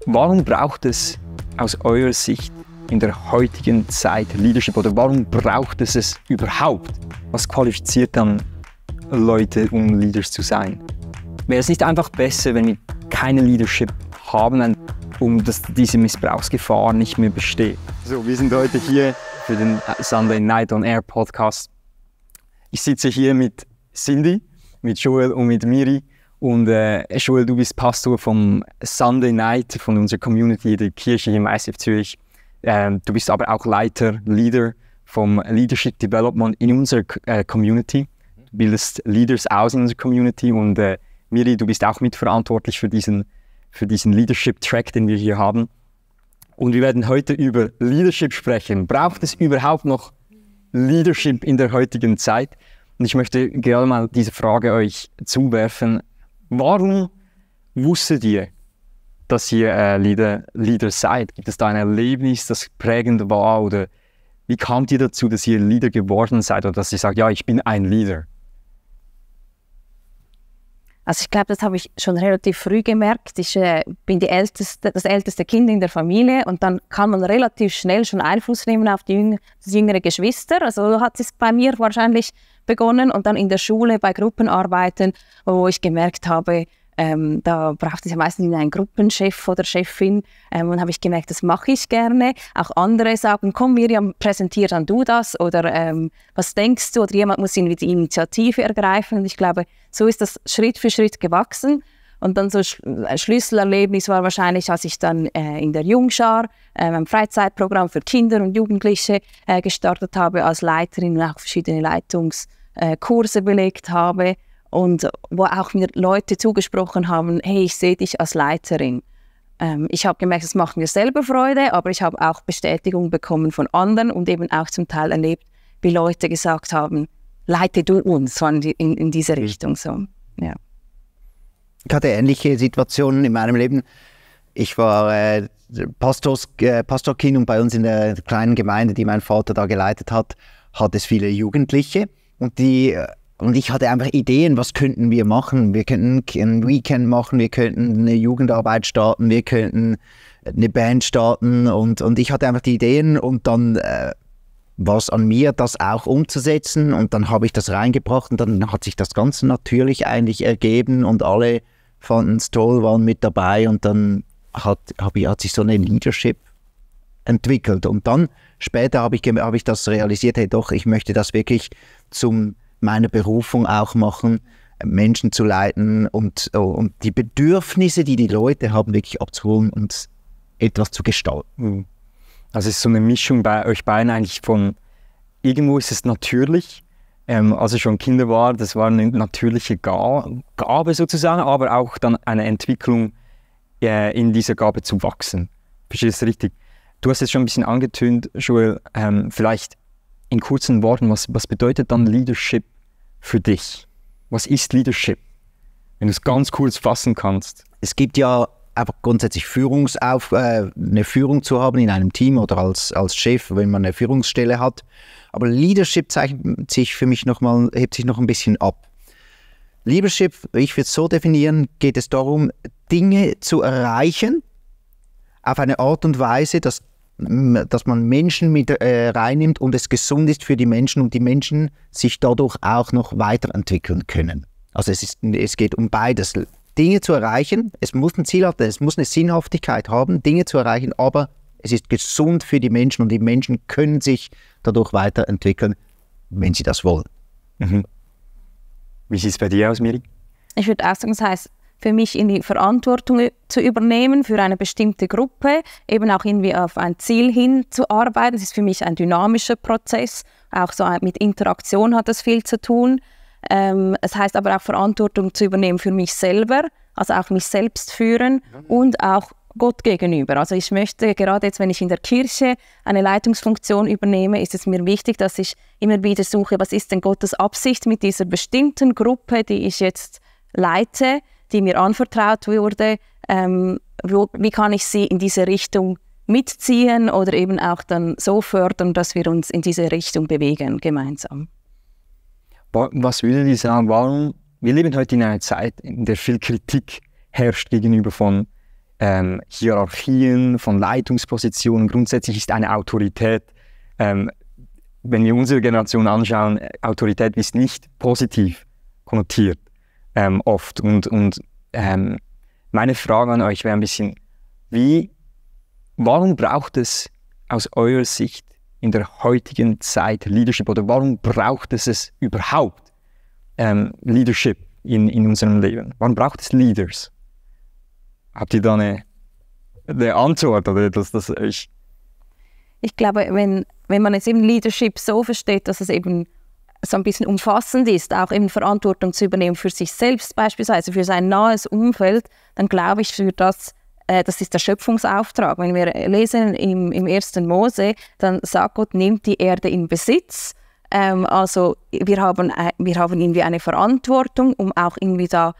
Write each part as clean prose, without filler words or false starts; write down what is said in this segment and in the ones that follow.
Warum braucht es aus eurer Sicht in der heutigen Zeit Leadership oder warum braucht es überhaupt? Was qualifiziert dann Leute, um Leaders zu sein? Wäre es nicht einfach besser, wenn wir keine Leadership haben, um dass diese Missbrauchsgefahr nicht mehr besteht? So, wir sind heute hier für den Sunday Night on Air Podcast. Ich sitze hier mit Cindy, mit Joel und mit Miri. Und Joel, du bist Pastor vom Sunday Night, von unserer Community der Kirche hier im ICF Zürich. Du bist aber auch Leader vom Leadership Development in unserer Community. Du bildest Leaders aus in unserer Community und Miri, du bist auch mitverantwortlich für diesen Leadership-Track, den wir hier haben. Und wir werden heute über Leadership sprechen. Braucht es überhaupt noch Leadership in der heutigen Zeit? Und ich möchte gerne mal diese Frage euch zuwerfen. Warum wusstet ihr, dass ihr Leader seid? Gibt es da ein Erlebnis, das prägend war? Oder wie kamt ihr dazu, dass ihr Leader geworden seid? Oder dass ihr sagt, ja, ich bin ein Leader? Also ich glaube, das habe ich schon relativ früh gemerkt. Ich bin das älteste Kind in der Familie und dann kann man relativ schnell schon Einfluss nehmen auf das jüngere Geschwister. Also so hat es bei mir wahrscheinlich begonnen und dann in der Schule bei Gruppenarbeiten, wo ich gemerkt habe, da braucht es ja meistens einen Gruppenchef oder Chefin und habe ich gemerkt, das mache ich gerne. Auch andere sagen, komm Miriam, präsentier dann du das oder was denkst du? Oder jemand muss die Initiative ergreifen und ich glaube, so ist das Schritt für Schritt gewachsen. Und dann so ein Schlüsselerlebnis war wahrscheinlich, als ich dann in der Jungschar ein Freizeitprogramm für Kinder und Jugendliche gestartet habe als Leiterin und auch verschiedene Leitungskurse belegt habe. Und wo auch mir Leute zugesprochen haben, hey, ich sehe dich als Leiterin. Ich habe gemerkt, es macht mir selber Freude, aber ich habe auch Bestätigung bekommen von anderen und eben auch zum Teil erlebt, wie Leute gesagt haben, leite du uns in diese Richtung. So. Ja. Ich hatte ähnliche Situationen in meinem Leben. Ich war Pastorkind und bei uns in der kleinen Gemeinde, die mein Vater da geleitet hat, hat es viele Jugendliche und ich hatte einfach Ideen, was könnten wir machen. Wir könnten ein Weekend machen, wir könnten eine Jugendarbeit starten, wir könnten eine Band starten und ich hatte einfach die Ideen und dann war es an mir, das auch umzusetzen und dann habe ich das reingebracht und dann hat sich das Ganze natürlich eigentlich ergeben und alle fanden es toll, waren mit dabei und dann hat sich so eine Leadership entwickelt und dann später habe ich das realisiert, hey doch, ich möchte das wirklich meine Berufung auch machen, Menschen zu leiten und die Bedürfnisse, die die Leute haben, wirklich abzuholen und etwas zu gestalten. Also es ist so eine Mischung bei euch beiden eigentlich von, irgendwo ist es natürlich, als ich schon Kinder war, das war eine natürliche Gabe sozusagen, aber auch dann eine Entwicklung in dieser Gabe zu wachsen. Verstehst du richtig? Du hast es schon ein bisschen angetönt, Joel, vielleicht in kurzen Worten, was bedeutet dann Leadership für dich? Was ist Leadership? Wenn du es ganz kurz fassen kannst. Es gibt ja einfach grundsätzlich eine Führung zu haben in einem Team oder als Chef, wenn man eine Führungsstelle hat. Aber Leadership hebt sich noch ein bisschen ab. Leadership, ich würde es so definieren, geht es darum, Dinge zu erreichen auf eine Art und Weise, dass man Menschen mit reinnimmt und es gesund ist für die Menschen und die Menschen sich dadurch auch noch weiterentwickeln können. Also es geht um beides. Dinge zu erreichen, es muss ein Ziel haben, es muss eine Sinnhaftigkeit haben, Dinge zu erreichen, aber es ist gesund für die Menschen und die Menschen können sich dadurch weiterentwickeln, wenn sie das wollen. Mhm. Wie sieht es bei dir aus, Miri? Ich würde auch sagen, das heisst, für mich in die Verantwortung zu übernehmen für eine bestimmte Gruppe, eben auch irgendwie auf ein Ziel hinzuarbeiten. Das ist für mich ein dynamischer Prozess, auch so mit Interaktion hat das viel zu tun. Es heißt aber auch Verantwortung zu übernehmen für mich selber, also auch mich selbst führen und auch Gott gegenüber. Also ich möchte, gerade jetzt, wenn ich in der Kirche eine Leitungsfunktion übernehme, ist es mir wichtig, dass ich immer wieder suche, was ist denn Gottes Absicht mit dieser bestimmten Gruppe, die ich jetzt leite, die mir anvertraut wurde, wie kann ich sie in diese Richtung mitziehen oder eben auch dann so fördern, dass wir uns in diese Richtung bewegen, gemeinsam. Was würdet ihr sagen, wir leben heute in einer Zeit, in der viel Kritik herrscht gegenüber von Hierarchien, von Leitungspositionen. Grundsätzlich ist eine Autorität, wenn wir unsere Generation anschauen, Autorität ist nicht positiv konnotiert, oft. Und meine Frage an euch wäre ein bisschen, warum braucht es aus eurer Sicht in der heutigen Zeit Leadership, oder warum braucht es überhaupt Leadership in unserem Leben? Warum braucht es Leaders? Habt ihr da eine Antwort, oder das euch? Ich glaube, wenn man jetzt eben Leadership so versteht, dass es eben so ein bisschen umfassend ist, auch eben Verantwortung zu übernehmen für sich selbst beispielsweise, für sein nahes Umfeld, dann glaube ich, das ist der Schöpfungsauftrag. Wenn wir lesen im 1. Mose, dann sagt Gott, nimmt die Erde in Besitz. Also wir haben irgendwie eine Verantwortung, um auch irgendwie da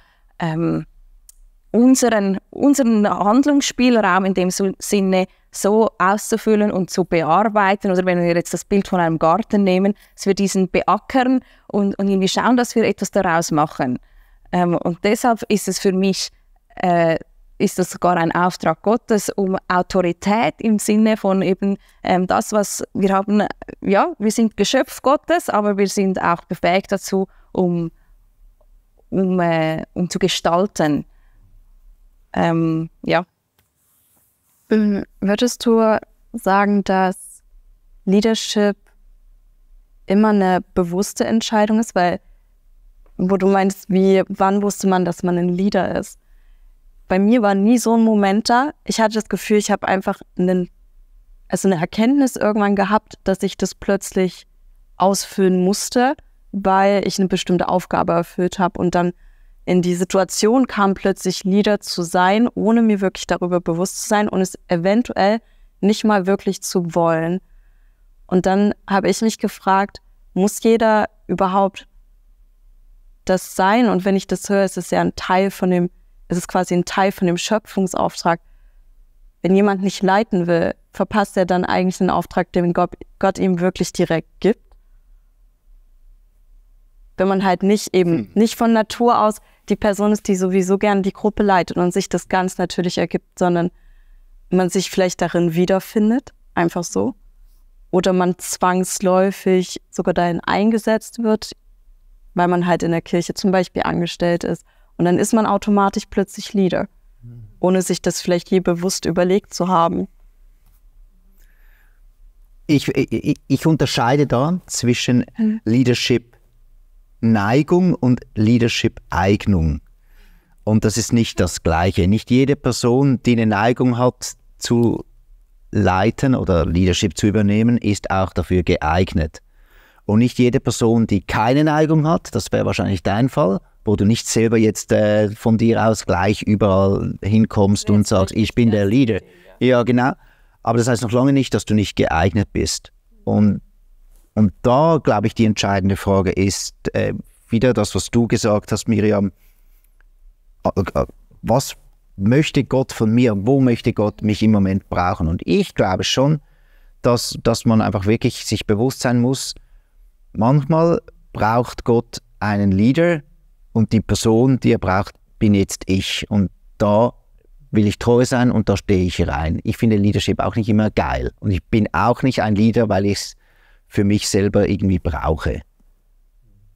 unseren Handlungsspielraum in dem Sinne so auszufüllen und zu bearbeiten. Oder wenn wir jetzt das Bild von einem Garten nehmen, dass wir diesen beackern und irgendwie schauen, dass wir etwas daraus machen. Und deshalb ist es für mich ist das sogar ein Auftrag Gottes, um Autorität im Sinne von eben das, was wir haben, ja, wir sind Geschöpf Gottes, aber wir sind auch befähigt dazu, um zu gestalten. Ja. Würdest du sagen, dass Leadership immer eine bewusste Entscheidung ist? Weil, wo du meinst, wann wusste man, dass man ein Leader ist? Bei mir war nie so ein Moment da. Ich hatte das Gefühl, ich habe einfach eine Erkenntnis irgendwann gehabt, dass ich das plötzlich ausfüllen musste, weil ich eine bestimmte Aufgabe erfüllt habe. Und dann in die Situation kam plötzlich Leader zu sein, ohne mir wirklich darüber bewusst zu sein und es eventuell nicht mal wirklich zu wollen. Und dann habe ich mich gefragt, muss jeder überhaupt das sein? Und wenn ich das höre, ist es ja es ist quasi ein Teil von dem Schöpfungsauftrag. Wenn jemand nicht leiten will, verpasst er dann eigentlich den Auftrag, den Gott ihm wirklich direkt gibt. Wenn man halt nicht von Natur aus die Person ist, die sowieso gerne die Gruppe leitet und sich das ganz natürlich ergibt, sondern man sich vielleicht darin wiederfindet, einfach so. Oder man zwangsläufig sogar dahin eingesetzt wird, weil man halt in der Kirche zum Beispiel angestellt ist. Und dann ist man automatisch plötzlich Leader, ohne sich das vielleicht je bewusst überlegt zu haben. Ich unterscheide da zwischen Leadership-Neigung und Leadership-Eignung. Und das ist nicht das Gleiche. Nicht jede Person, die eine Neigung hat zu leiten oder Leadership zu übernehmen, ist auch dafür geeignet. Und nicht jede Person, die keine Neigung hat, das wäre wahrscheinlich dein Fall, wo du nicht selber jetzt von dir aus gleich überall hinkommst und sagst, ich bin der Leader. Ja, genau. Aber das heißt noch lange nicht, dass du nicht geeignet bist. Und da, glaube ich, die entscheidende Frage ist, wieder das, was du gesagt hast, Miriam, was möchte Gott von mir? Wo möchte Gott mich im Moment brauchen? Und ich glaube schon, dass man einfach wirklich sich bewusst sein muss, manchmal braucht Gott einen Leader, und die Person, die er braucht, bin jetzt ich. Und da will ich treu sein und da stehe ich rein. Ich finde Leadership auch nicht immer geil. Und ich bin auch nicht ein Leader, weil ich es für mich selber irgendwie brauche.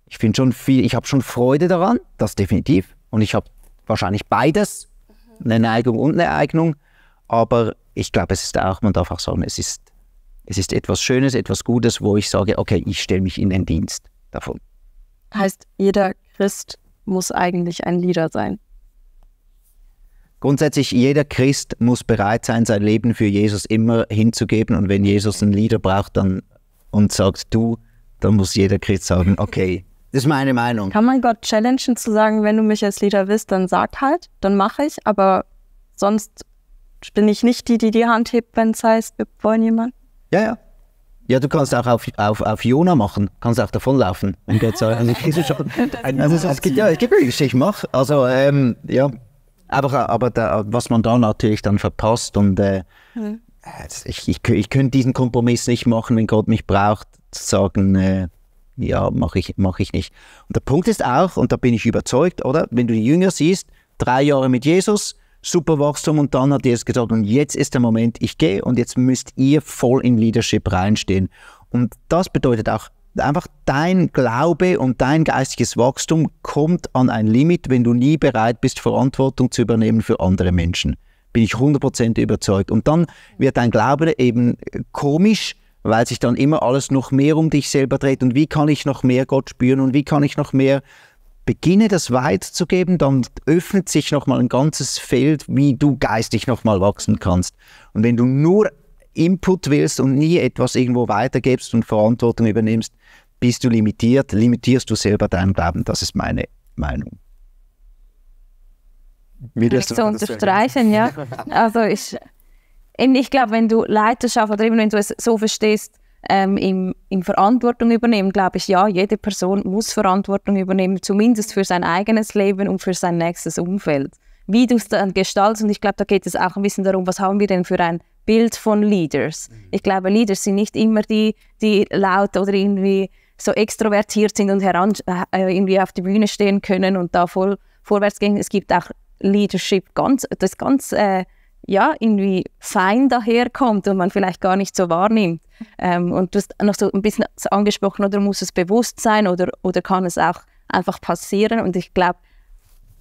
Ich finde schon ich habe schon Freude daran, das definitiv. Und ich habe wahrscheinlich beides, eine Neigung und eine Eignung. Aber ich glaube, man darf auch sagen, es ist etwas Schönes, etwas Gutes, wo ich sage, okay, ich stelle mich in den Dienst davon. Heißt, jeder Christ muss eigentlich ein Leader sein? Grundsätzlich, jeder Christ muss bereit sein, sein Leben für Jesus immer hinzugeben. Und wenn Jesus einen Leader braucht und sagt, dann muss jeder Christ sagen, okay, das ist meine Meinung. Kann man Gott challengen zu sagen, wenn du mich als Leader willst, dann sag halt, dann mache ich. Aber sonst bin ich nicht die Hand hebt, wenn es heißt, wir wollen jemanden? Ja. Ja, du kannst auch auf Jona machen, kannst auch davonlaufen. Und jetzt sagen, es gibt Geschichte, ich mache. Also, ja. Aber was man da natürlich dann verpasst und ich könnte diesen Kompromiss nicht machen, wenn Gott mich braucht, zu sagen, ja, mache ich nicht. Und der Punkt ist auch, und da bin ich überzeugt, oder? Wenn du die Jünger siehst, 3 Jahre mit Jesus, super Wachstum und dann hat Jesus gesagt, und jetzt ist der Moment, ich gehe und jetzt müsst ihr voll in Leadership reinstehen. Und das bedeutet auch, einfach dein Glaube und dein geistiges Wachstum kommt an ein Limit, wenn du nie bereit bist, Verantwortung zu übernehmen für andere Menschen. Bin ich 100% überzeugt. Und dann wird dein Glaube eben komisch, weil sich dann immer alles noch mehr um dich selber dreht. Und wie kann ich noch mehr Gott spüren und wie kann ich noch mehr beginne das weiterzugeben, dann öffnet sich nochmal ein ganzes Feld, wie du geistig nochmal wachsen kannst. Und wenn du nur Input willst und nie etwas irgendwo weitergibst und Verantwortung übernimmst, bist du limitiert, limitierst du selber deinen Glauben. Das ist meine Meinung. So unterstreichen, ja. Also ich glaube, wenn du Leiterschaft oder eben wenn du es so verstehst, in Verantwortung übernehmen, glaube ich, ja, jede Person muss Verantwortung übernehmen, zumindest für sein eigenes Leben und für sein nächstes Umfeld. Wie du es dann gestaltest, und ich glaube, da geht es auch ein bisschen darum, was haben wir denn für ein Bild von Leaders. Ich glaube, Leaders sind nicht immer die laut oder irgendwie so extrovertiert sind und irgendwie auf die Bühne stehen können und da voll vorwärts gehen. Es gibt auch Leadership, das ganz irgendwie fein daherkommt und man vielleicht gar nicht so wahrnimmt. Und du hast noch so ein bisschen angesprochen, oder muss es bewusst sein oder kann es auch einfach passieren? Und ich glaube,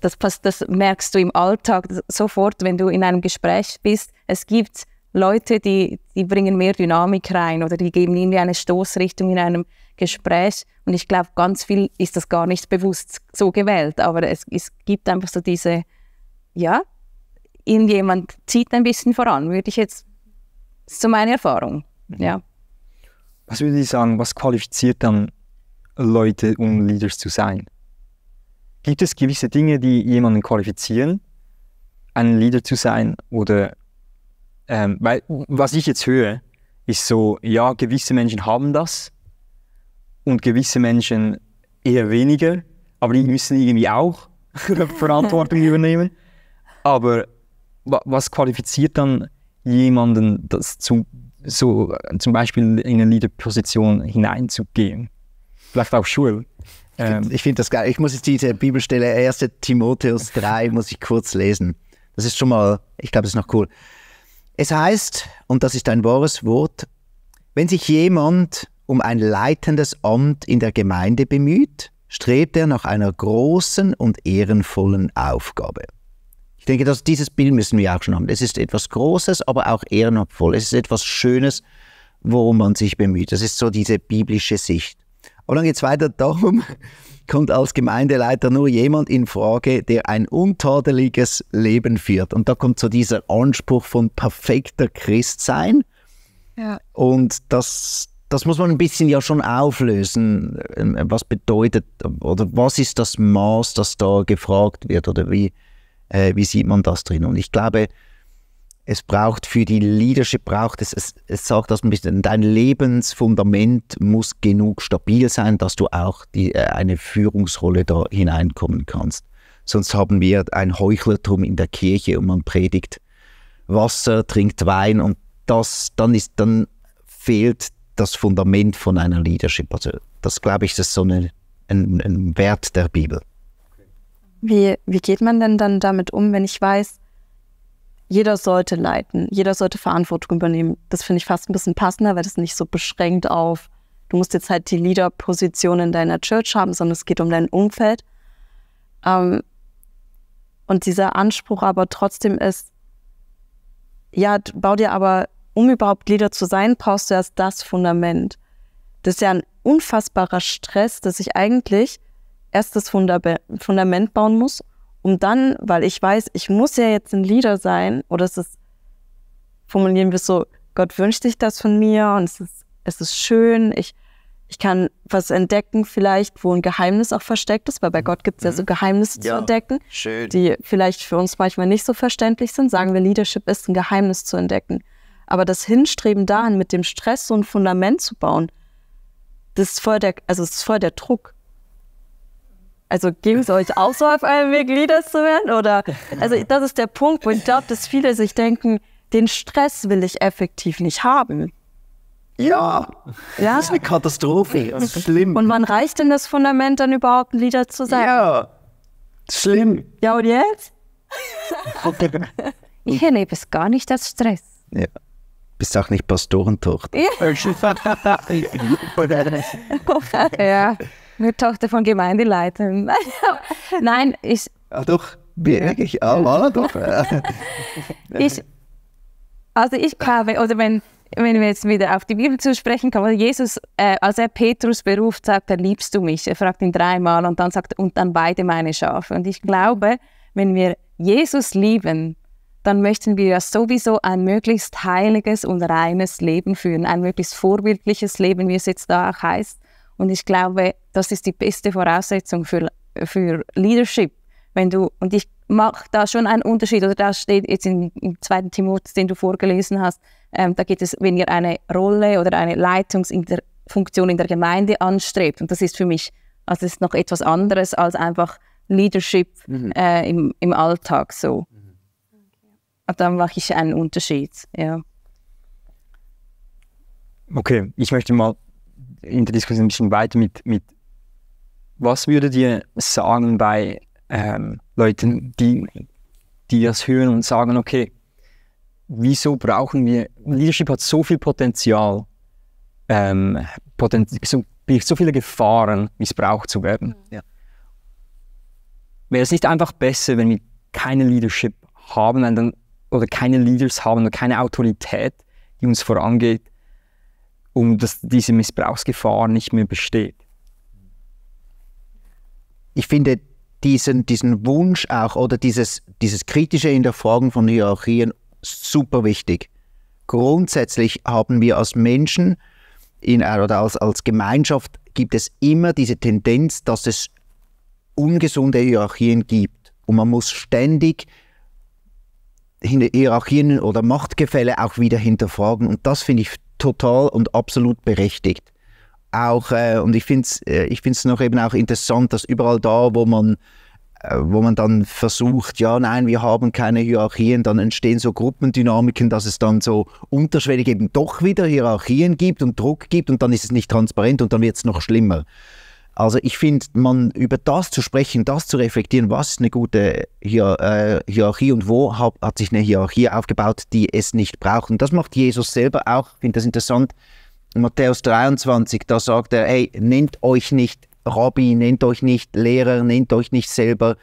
das merkst du im Alltag sofort, wenn du in einem Gespräch bist. Es gibt Leute, die bringen mehr Dynamik rein oder die geben irgendwie eine Stoßrichtung in einem Gespräch. Und ich glaube, ganz viel ist das gar nicht bewusst so gewählt. Aber es gibt einfach so diese, irgendjemand zieht ein bisschen voran, würde ich jetzt, das ist so meine Erfahrung. Ja. Was würde ich sagen, was qualifiziert dann Leute, um Leaders zu sein? Gibt es gewisse Dinge, die jemanden qualifizieren, ein Leader zu sein? Oder, weil, was ich jetzt höre, ist so, ja, gewisse Menschen haben das und gewisse Menschen eher weniger, aber die müssen irgendwie auch Verantwortung übernehmen. Aber was qualifiziert dann jemanden, das zum Beispiel in eine Leaderposition hineinzugehen? Vielleicht auch Schule. Ich finde das geil. Ich muss jetzt diese Bibelstelle 1. Timotheus 3 muss ich kurz lesen. Das ist schon mal, ich glaube, das ist noch cool. Es heißt, und das ist ein wahres Wort, wenn sich jemand um ein leitendes Amt in der Gemeinde bemüht, strebt er nach einer großen und ehrenvollen Aufgabe. Ich denke, dass dieses Bild müssen wir auch schon haben. Es ist etwas Großes, aber auch ehrenvoll. Es ist etwas Schönes, worum man sich bemüht. Das ist so diese biblische Sicht. Aber dann geht es weiter darum, kommt als Gemeindeleiter nur jemand in Frage, der ein untadeliges Leben führt. Und da kommt so dieser Anspruch von perfekter Christsein. Ja. Und das muss man ein bisschen ja schon auflösen. Was bedeutet, oder was ist das Maß, das da gefragt wird, oder wie sieht man das drin? Und ich glaube, es braucht für die Leadership, es sagt das ein bisschen, dein Lebensfundament muss genug stabil sein, dass du auch eine Führungsrolle da hineinkommen kannst. Sonst haben wir ein Heuchlertum in der Kirche und man predigt Wasser, trinkt Wein und dann fehlt das Fundament von einer Leadership. Also das, glaube ich, ist so ein Wert der Bibel. Wie geht man denn dann damit um, wenn ich weiß, jeder sollte leiten, jeder sollte Verantwortung übernehmen? Das finde ich fast ein bisschen passender, weil das nicht so beschränkt auf, du musst jetzt halt die Leader-Position in deiner Church haben, sondern es geht um dein Umfeld. Und dieser Anspruch aber trotzdem ist, bau dir aber, um überhaupt Leader zu sein, brauchst du erst das Fundament. Das ist ja ein unfassbarer Stress, dass ich eigentlich erst das Fundament bauen muss, um dann, weil ich weiß, ich muss ja jetzt ein Leader sein, oder formulieren wir es so, Gott wünscht sich das von mir und es ist schön, ich kann was entdecken vielleicht, wo ein Geheimnis auch versteckt ist, weil bei Gott gibt es ja so Geheimnisse zu entdecken, schön, die vielleicht für uns manchmal nicht so verständlich sind. Sagen wir, Leadership ist ein Geheimnis zu entdecken. Aber das Hinstreben dahin, mit dem Stress so ein Fundament zu bauen, das ist voll der Druck. Also ging es euch auch so auf einem Weg, Leader zu werden? Oder? Also das ist der Punkt, wo ich glaube, dass viele sich denken, den Stress will ich effektiv nicht haben. Ja, das ist eine Katastrophe. Das ist schlimm. Und wann reicht denn das Fundament dann überhaupt, ein Leader zu sein? Ja, schlimm. Ja, und jetzt? Ich erlebe es gar nicht als Stress. Ja. Bist auch nicht Pastorentochter. Ja, nur Tochter von Gemeindeleitern. Nein, Ah, doch, wirklich. Doch. Ich glaube, oder wenn wir jetzt wieder auf die Bibel zu sprechen kommen, Jesus, als er Petrus beruft, sagt er, liebst du mich? Er fragt ihn 3-mal und dann sagt er, und dann beide meine Schafe. Und ich glaube, wenn wir Jesus lieben, dann möchten wir ja sowieso ein möglichst heiliges und reines Leben führen, ein möglichst vorbildliches Leben, wie es jetzt da auch heißt. Und ich glaube, das ist die beste Voraussetzung für Leadership. Und ich mache da schon einen Unterschied, oder da steht jetzt im 2. Timotheus, den du vorgelesen hast, da geht es, wenn ihr eine Rolle oder eine Leitungsfunktion in der Gemeinde anstrebt. Und das ist für mich, also das ist noch etwas anderes als einfach Leadership im Alltag so. Und dann mache ich einen Unterschied, ja. Okay, ich möchte mal in der Diskussion ein bisschen weiter mit was würdet ihr sagen bei Leuten, die das hören und sagen, okay, wieso brauchen wir, Leadership hat so viel Potenzial, so viele Gefahren, missbraucht zu werden. Ja. Wäre es nicht einfach besser, wenn wir keine Leadership haben, oder keine Leaders haben oder keine Autorität, die uns vorangeht, dass diese Missbrauchsgefahr nicht mehr besteht? Ich finde diesen Wunsch auch oder dieses kritische Hinterfragen von Hierarchien super wichtig. Grundsätzlich haben wir als Menschen oder als Gemeinschaft gibt es immer diese Tendenz, dass es ungesunde Hierarchien gibt. Und man muss ständig Hierarchien oder Machtgefälle auch wieder hinterfragen. Und das finde ich total und absolut berechtigt. Auch, und ich finde es noch eben auch interessant, dass überall da, wo man dann versucht, ja, nein, wir haben keine Hierarchien, dann entstehen so Gruppendynamiken, dass es dann so unterschwellig eben doch wieder Hierarchien gibt und Druck gibt und dann ist es nicht transparent und dann wird es noch schlimmer. Also ich finde, über das zu sprechen, das zu reflektieren, was ist eine gute Hierarchie und wo hat sich eine Hierarchie aufgebaut, die es nicht braucht. Und das macht Jesus selber auch. Ich finde das interessant. In Matthäus 23, da sagt er, hey, nennt euch nicht Rabbi, nennt euch nicht Lehrer, nennt euch nicht selber,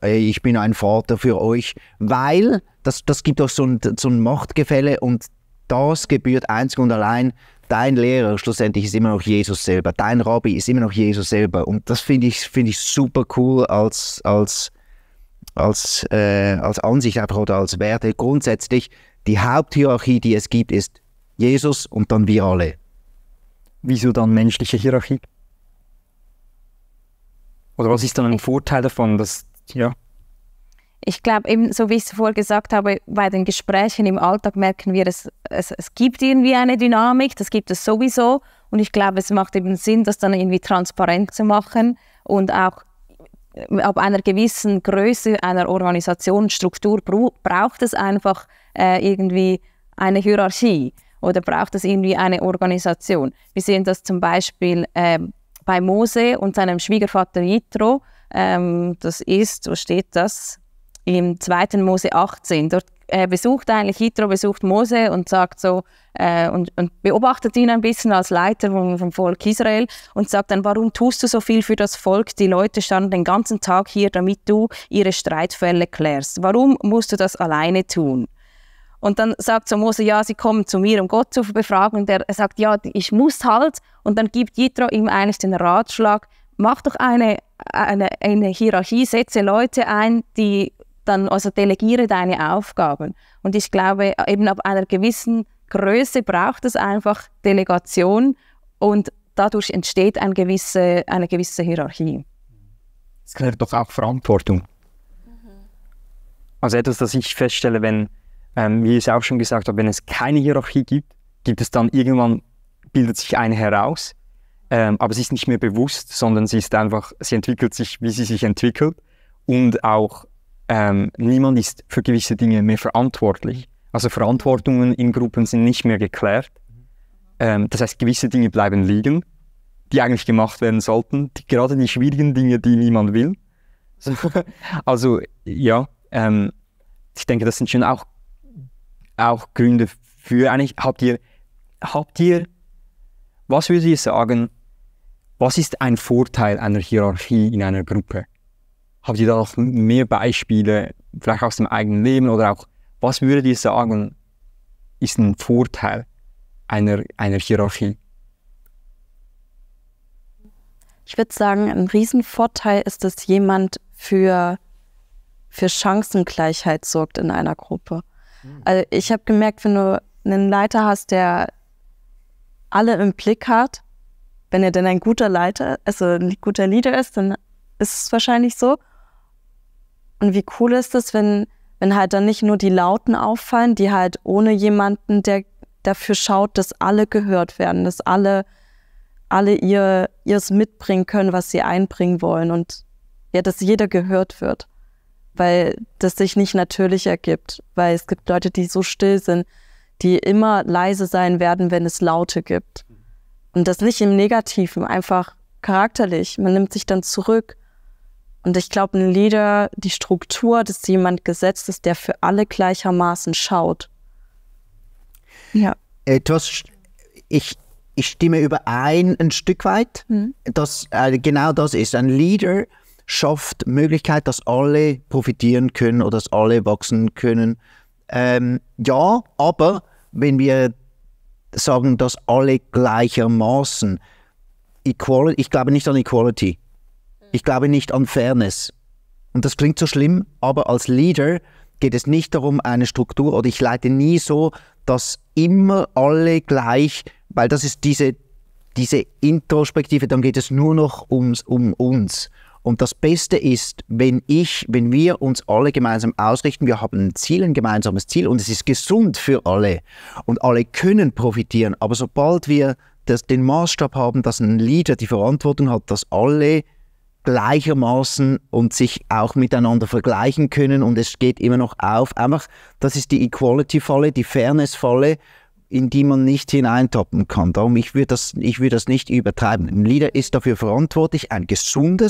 ich bin ein Vater für euch, weil das gibt auch so ein Machtgefälle und das gebührt einzig und allein. Dein Lehrer schlussendlich ist immer noch Jesus selber, dein Rabbi ist immer noch Jesus selber und das finde ich super cool als Ansicht einfach oder als Werte. Grundsätzlich die Haupthierarchie, die es gibt, ist Jesus und dann wir alle. Wieso dann menschliche Hierarchie? Oder was ist dann ein Vorteil davon, dass, ja? Ich glaube, eben, so wie ich es vorher gesagt habe, bei den Gesprächen im Alltag merken wir, es gibt irgendwie eine Dynamik, das gibt es sowieso. Und ich glaube, es macht eben Sinn, das dann irgendwie transparent zu machen und auch ab einer gewissen Größe einer Organisationsstruktur braucht es einfach irgendwie eine Hierarchie oder braucht es irgendwie eine Organisation. Wir sehen das zum Beispiel bei Mose und seinem Schwiegervater Jitro. Das ist, wo steht das? Im 2. Mose 18. Dort Jitro besucht Mose und sagt so, und beobachtet ihn ein bisschen als Leiter vom Volk Israel und sagt dann, warum tust du so viel für das Volk? Die Leute standen den ganzen Tag hier, damit du ihre Streitfälle klärst. Warum musst du das alleine tun? Und dann sagt so Mose, ja, sie kommen zu mir, um Gott zu befragen. Und er sagt, ja, ich muss halt. Und dann gibt Jitro ihm eigentlich den Ratschlag, mach doch eine Hierarchie, setze Leute ein, die dann, also delegiere deine Aufgaben. Und ich glaube, eben ab einer gewissen Größe braucht es einfach Delegation und dadurch entsteht eine gewisse Hierarchie. Das klärt doch auch Verantwortung. Also etwas, das ich feststelle, wenn, wie ich es auch schon gesagt habe, wenn es keine Hierarchie gibt es dann irgendwann, bildet sich eine heraus, aber sie ist nicht mehr bewusst, sondern sie entwickelt sich, wie sie sich entwickelt und auch niemand ist für gewisse Dinge mehr verantwortlich. Also Verantwortungen in Gruppen sind nicht mehr geklärt. Das heißt, gewisse Dinge bleiben liegen, die eigentlich gemacht werden sollten. Gerade die schwierigen Dinge, die niemand will. Also ja, Ich denke, das sind schon auch Gründe für eigentlich. Was würdet ihr sagen, was ist ein Vorteil einer Hierarchie in einer Gruppe? Habt ihr da noch mehr Beispiele, vielleicht aus dem eigenen Leben oder auch, was würdet ihr sagen, ist ein Vorteil einer Hierarchie? Ich würde sagen, ein Riesenvorteil ist, dass jemand für Chancengleichheit sorgt in einer Gruppe. Also ich habe gemerkt, wenn du einen Leiter hast, der alle im Blick hat, wenn er denn ein guter Leiter, also ein guter Leader ist, dann ist es wahrscheinlich so. Und wie cool ist es, wenn halt dann nicht nur die Lauten auffallen, die halt ohne jemanden, der dafür schaut, dass alle gehört werden, dass alle ihres mitbringen können, was sie einbringen wollen und ja, dass jeder gehört wird, weil das sich nicht natürlich ergibt, weil es gibt Leute, die so still sind, die immer leise sein werden, wenn es Laute gibt. Und das nicht im Negativen, einfach charakterlich. Man nimmt sich dann zurück. Und ich glaube, ein Leader, die Struktur, dass jemand gesetzt ist, der für alle gleichermaßen schaut. Ja. Ich stimme überein ein Stück weit. Dass, genau das ist. Ein Leader schafft Möglichkeit, dass alle profitieren können oder dass alle wachsen können. Ja, aber wenn wir sagen, dass alle gleichermaßen, ich glaube nicht an Equality. Ich glaube nicht an Fairness. Und das klingt so schlimm, aber als Leader geht es nicht darum, eine Struktur, oder ich leite nie so, dass immer alle gleich, weil das ist diese Introspektive, dann geht es nur noch um uns. Und das Beste ist, wenn wir uns alle gemeinsam ausrichten, wir haben ein Ziel, ein gemeinsames Ziel und es ist gesund für alle und alle können profitieren. Aber sobald wir den Maßstab haben, dass ein Leader die Verantwortung hat, dass alle gleichermaßen und sich auch miteinander vergleichen können und es geht immer noch auf, einfach, das ist die Equality-Falle, die Fairness-Falle, in die man nicht hineintappen kann. Darum, ich würde das nicht übertreiben. Ein Leader ist dafür verantwortlich, ein gesunde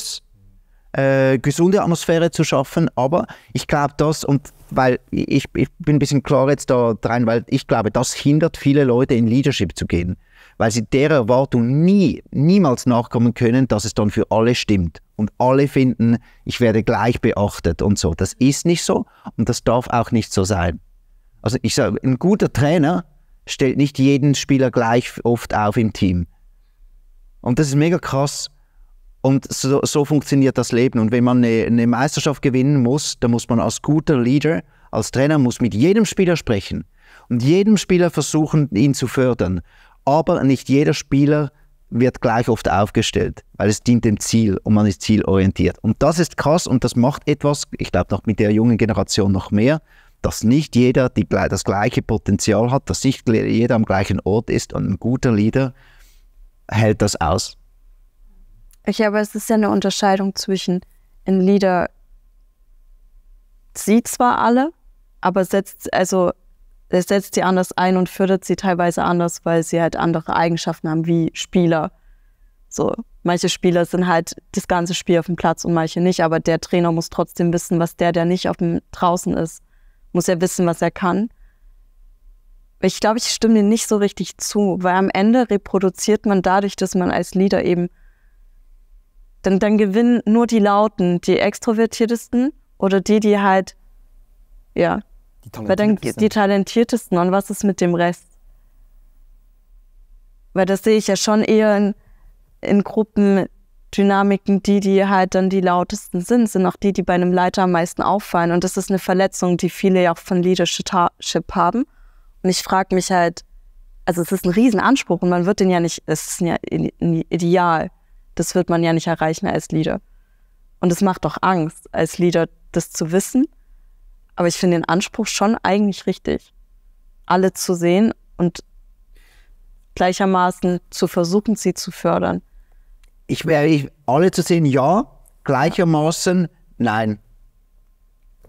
Atmosphäre zu schaffen, aber ich glaube das, und weil ich bin ein bisschen klar jetzt da rein, weil ich glaube, das hindert viele Leute in Leadership zu gehen, weil sie der Erwartung niemals nachkommen können, dass es dann für alle stimmt und alle finden, ich werde gleich beachtet und so. Das ist nicht so und das darf auch nicht so sein. Also ich sage, ein guter Trainer stellt nicht jeden Spieler gleich oft auf im Team. Und das ist mega krass. Und so funktioniert das Leben. Und wenn man eine Meisterschaft gewinnen muss, dann muss man als guter Leader, als Trainer, muss mit jedem Spieler sprechen. Und jedem Spieler versuchen, ihn zu fördern. Aber nicht jeder Spieler wird gleich oft aufgestellt, weil es dient dem Ziel und man ist zielorientiert. Und das ist krass und das macht etwas, ich glaube noch mit der jungen Generation noch mehr, dass nicht jeder das gleiche Potenzial hat, dass nicht jeder am gleichen Ort ist und ein guter Leader hält das aus. Aber es ist ja eine Unterscheidung zwischen ein Leader sieht zwar alle, aber er setzt sie anders ein und fördert sie teilweise anders, weil sie halt andere Eigenschaften haben wie Spieler. So, manche Spieler sind halt das ganze Spiel auf dem Platz und manche nicht, aber der Trainer muss trotzdem wissen, was der nicht draußen ist, muss er wissen, was er kann. Ich glaube, ich stimme dir nicht so richtig zu, weil am Ende reproduziert man dadurch, dass man als Leader eben dann gewinnen nur die Lauten, die extrovertiertesten oder die halt, ja, die talentiertesten. Und was ist mit dem Rest? Weil das sehe ich ja schon eher in Gruppendynamiken, die halt dann die lautesten sind auch die bei einem Leiter am meisten auffallen. Und das ist eine Verletzung, die viele ja auch von Leadership haben. Und ich frage mich halt, also es ist ein Riesenanspruch und man wird den ja nicht, es ist ja ein Ideal. Das wird man ja nicht erreichen als Leader. Und es macht doch Angst, als Leader das zu wissen. Aber ich finde den Anspruch schon eigentlich richtig, alle zu sehen und gleichermaßen zu versuchen, sie zu fördern. Alle zu sehen, ja, gleichermaßen, nein.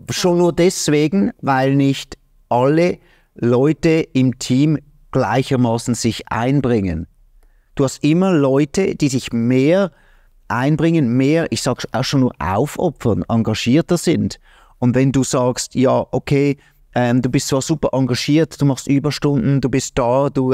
Schon nur deswegen, weil nicht alle Leute im Team gleichermaßen sich einbringen. Du hast immer Leute, die sich mehr einbringen, mehr, ich sage auch schon nur aufopfern, engagierter sind. Und wenn du sagst, ja, okay, du bist zwar super engagiert, du machst Überstunden, du bist da, du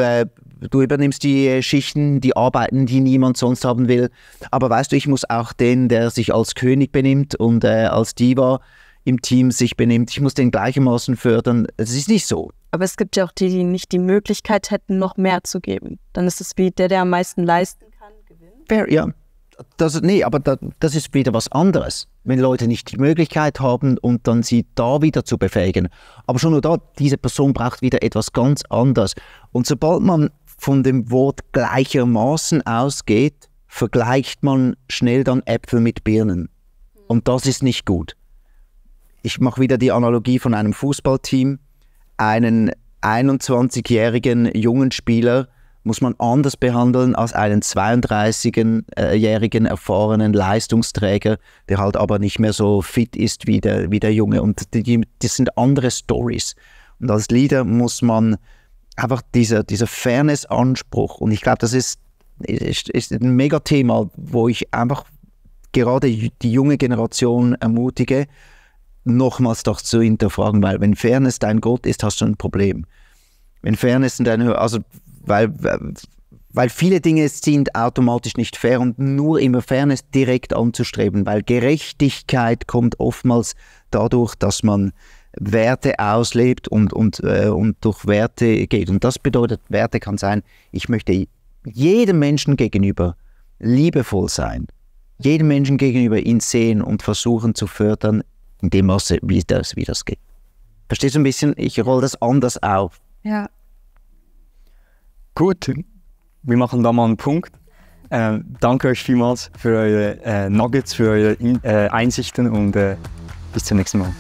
übernimmst die Schichten, die Arbeiten, die niemand sonst haben will. Aber weißt du, ich muss auch den, der sich als König benimmt und als Diva im Team sich benimmt, ich muss den gleichermaßen fördern. Es ist nicht so. Aber es gibt ja auch die, die nicht die Möglichkeit hätten, noch mehr zu geben. Dann ist es wie der am meisten leisten kann, gewinnt. Fair, ja. Das ist wieder was anderes, wenn Leute nicht die Möglichkeit haben und dann sie da wieder zu befähigen. Aber schon nur da, diese Person braucht wieder etwas ganz anderes. Und sobald man von dem Wort gleichermaßen ausgeht, vergleicht man schnell dann Äpfel mit Birnen. Und das ist nicht gut. Ich mache wieder die Analogie von einem Fußballteam. Einen 21-jährigen jungen Spieler muss man anders behandeln als einen 32-jährigen erfahrenen Leistungsträger, der halt aber nicht mehr so fit ist wie der Junge. Und das sind andere Stories. Und als Leader muss man einfach dieser Fairness-Anspruch, und ich glaube, das ist ein Megathema, wo ich einfach gerade die junge Generation ermutige, nochmals doch zu hinterfragen, weil wenn Fairness dein Gott ist, hast du ein Problem. Wenn Fairness weil viele Dinge sind automatisch nicht fair und nur immer Fairness direkt anzustreben, weil Gerechtigkeit kommt oftmals dadurch, dass man Werte auslebt und durch Werte geht. Und das bedeutet, Werte kann sein, ich möchte jedem Menschen gegenüber liebevoll sein, jedem Menschen gegenüber ihn sehen und versuchen zu fördern, in dem Maße, wie das geht. Verstehst du ein bisschen? Ich rolle das anders auf. Ja. Gut, wir machen da mal einen Punkt. Danke euch vielmals für eure Nuggets, für eure Einsichten und bis zum nächsten Mal.